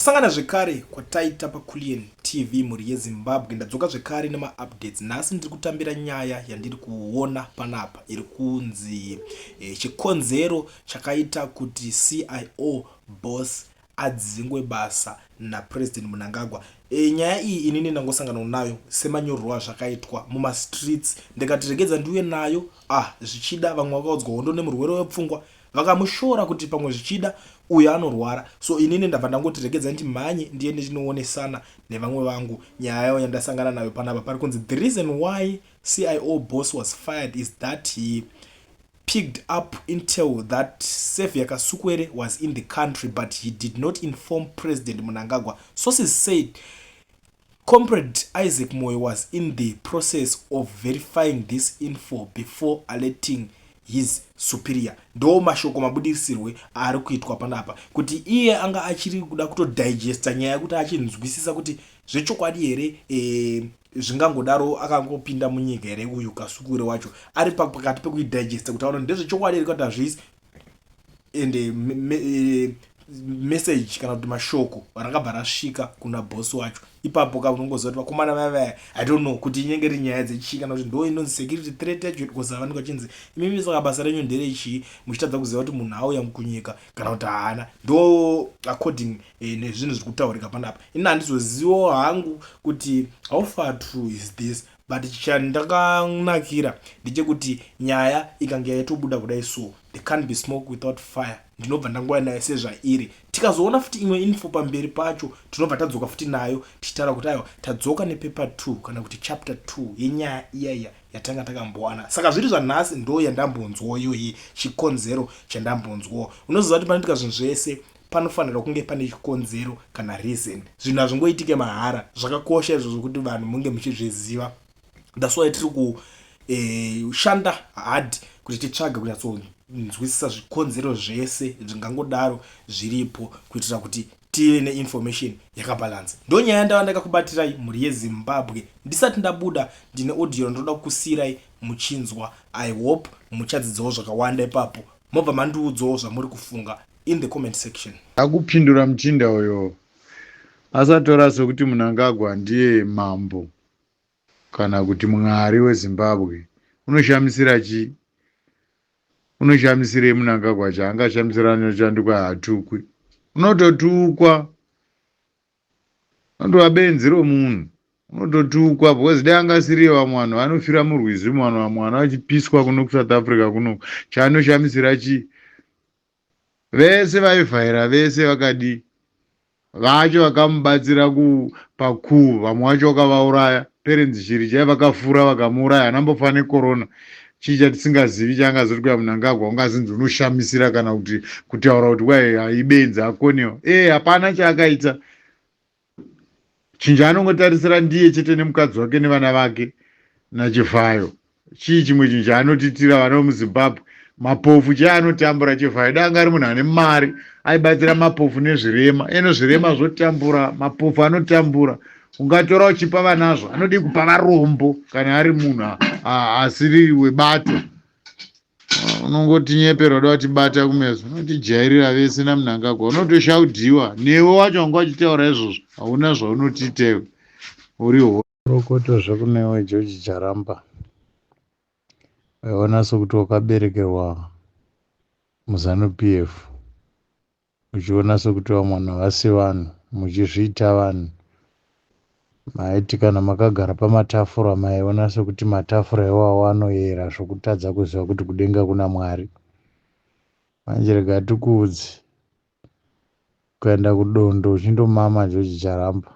Kusangana zvekare kwataita paKulian TV mhuri yeZimbabwe. Ndadzoka zvekare nemaupdates. Nhasi ndiri kutambira nyaya yandiri kuona panapa iri kunzi eh, chikonzero chakaita kuti CIO boss adzingwe basa naPresident Mnangagwa. E, nyaya iyi inini ndangosangana nayo semanyorerwo azvakaitwa mumastreets, ndikati regedza ndiuye nayo. Ah, zvichida vamwe vakaudzwa hondo nemurwere wepfungwa vakamushora kuti pamwe zvichida uyo anorwara, so inini ndabva ndangoti regedza ndimhanye ndiende ndinoonesana nevamwe vangu nyaya yayo yandasangana nayo panapa. Pari kunzi the reason why CIO boss was fired is that he picked up intel that Saviour Kasukuwere was in the country, but he did not inform President Mnangagwa. Sources said Comrade Isaac Moyo was in the process of verifying this info before alerting his superior. Ndo mashoko mabudisirwe aari kuitwa panapa, kuti iye anga achiri kuda kutodigesta nyaya yekuti achinzwisisa kuti zvechokwadi here zvingangodaro akangopinda munyika here uyu Kasukuwere wacho. Ari pakati pekuidigesta kuti aona ndezvechokwadi here kuti hazvisi, ende message kana kuti mashoko rakabva rasvika kuna boss wacho ipapo ka. Unongoziva kuti vakomana vaya vaya, I don't know kuti inenge iri nyaya dzechii kana kuti ndo inonzi security threat yacho, because vanenge vachinzi imimi saka basa renyu nderechii muchitadza kuziva kuti munhu auya kunyika kana kuti haana. Ndo according nezvinhu zviri kutaurika panapa. Ini handizozivawo hangu kuti how far true is this, but chandakanakira ndechekuti nyaya ikange yaitobuda kudai, so there can't be smoke without fire. Ndinobva ndanguva nayo sezvairi. Tikazoona futi imwe info pamberi pacho, tinobva tadzoka futi nayo tichitaura kuti aiwa, tadzoka nepaper 2 kana kuti chapter 2 yenyaya iyaiya yatanga takambowana. Saka zviri zvanhasi ndo yandambonzwawo iyoyi, chikonzero chandambonzwawo. Unoziva kuti panoitika zvinhu zvese panofanirwa kunge pane chikonzero kana reason. Zvinhu hazvingoitike mahara. Zvakakosha izvozvo kuti vanhu munge muchizviziva. That's why tiri kushanda hard kuti titsvage kunyatsonzwisisa zvikonzero zvese zvingangodaro zviripo, kuitira kuti tive neinformation yakabalansa. Ndo nyaya ndava ndakakubatirai, mhuri yeZimbabwe. Ndisati ndabuda, ndine audio ndoda kukusiyirai muchinzwa. I hope muchadzidzawo zvakawanda ipapo, mobva mandiudzawo zvamuri kufunga in the comment section. Akupindura muchinda uyo asatora sekuti Mnangagwa ndiye mambo kana kuti Mwari weZimbabwe. Unoshamisira chii? Unoshamisirei Mnangagwa? Chaangashamisira nechandikwa hatukwi. Unototukwa, unotova benzi romunhu, unototukwa, because dai angasiriye vamwe vanhu vanofira murwizi, vanhu vamwe vana vachipiswa kuno kuSouth Africa kuno. Chaanoshamisira chii? Vese vaivhaira, vese vakadii vacho vakamubatsira pakuu, vamwe vacho vakavauraya. Perrance Shiri chai vakafura vakamuuraya, anambofa necorona. Chii chatisingazivi chaangazoti kuya Mnangagwa ungazinzi unoshamisira kana kuti kutaura kuti kwai haibenzi akoniwa? Hapana chaakaita. Chinhu chaanongotarisira ndiye chete nemukadzi wake nevana vake naChivhayo. Chii chimwe chinhu chaanotitira vana vemuZimbabwe? Mapofu chaanotambura Chivhayo. Dai anga ari munhu ane mari, aibatsira mapofu nezvirema. Eno zvirema zvotambura, mapofu anotambura. Ungatora uchipa vanazvo, anodii kupa varombo kana ari munhu asiri webato? Unongotinyepera, uda kutibata kumeso, unotijairira vese naMnangagwa. Unotoshaudhiwa newe wacho wanga uchitaura izvozvo, hauna zvaunotiitewe, uri Rokoto zvekunewe George Charamba, waiona sekuti wakaberekerwa muZANU PF, uchiona sekuti vamwe vanhu havasi vanhu, muchizviita vanhu. Maiti kana makagara pamatafura, maiona sekuti matafura iwawo anoyera zvokutadza kuziva kuti kudenga kuna Mwari. Manje rega tikuudze, ukaenda kudondo uchindomama George Charamba,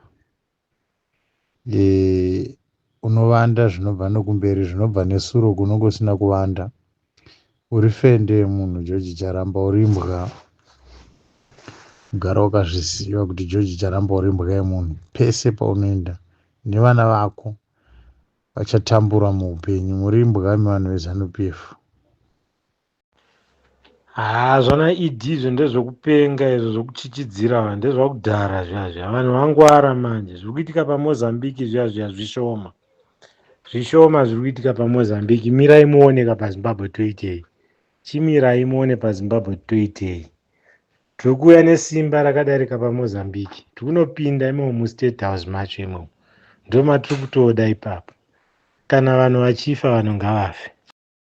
unovanda zvinobva nokumberi, zvinobva nesuro kunonge usina kuvanda. Uri fende yemunhu, George Charamba, uri imbwa. Ugara wakazviziva kuti George Charamba uri imbwa yemunhu. Pese paunoenda nevana vako vachatambura muupenyu. Muri imbwa imi vanhu veZANU PF. Haa, zvana ED izvo ndezvekupenga izvo, zvokuchichidzira ndezvakudhara zviya zviya. Vanhu vangwara manje. Zviri kuitika paMozambique zviya zviya zvishoma zvishoma. Zviri kuitika paMozambique, mirai muone ka paZimbabwe toitei. Chimirai muone paZimbabwe toitei. Tiri kuuya nesimba rakadarika paMozambique. Tiri kunopinda imomo muState House macho imomo. Ndomatiri kutoda ipapo. Kana vanhu vachifa vanhu ngavafe.